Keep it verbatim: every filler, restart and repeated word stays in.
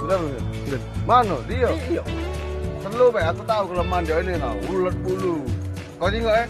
Udah belum? Belum. Mano dia? Iya. Selalu bae, aku tahu kelemahan dia ini nah, ulet bulu. Kau tengok eh.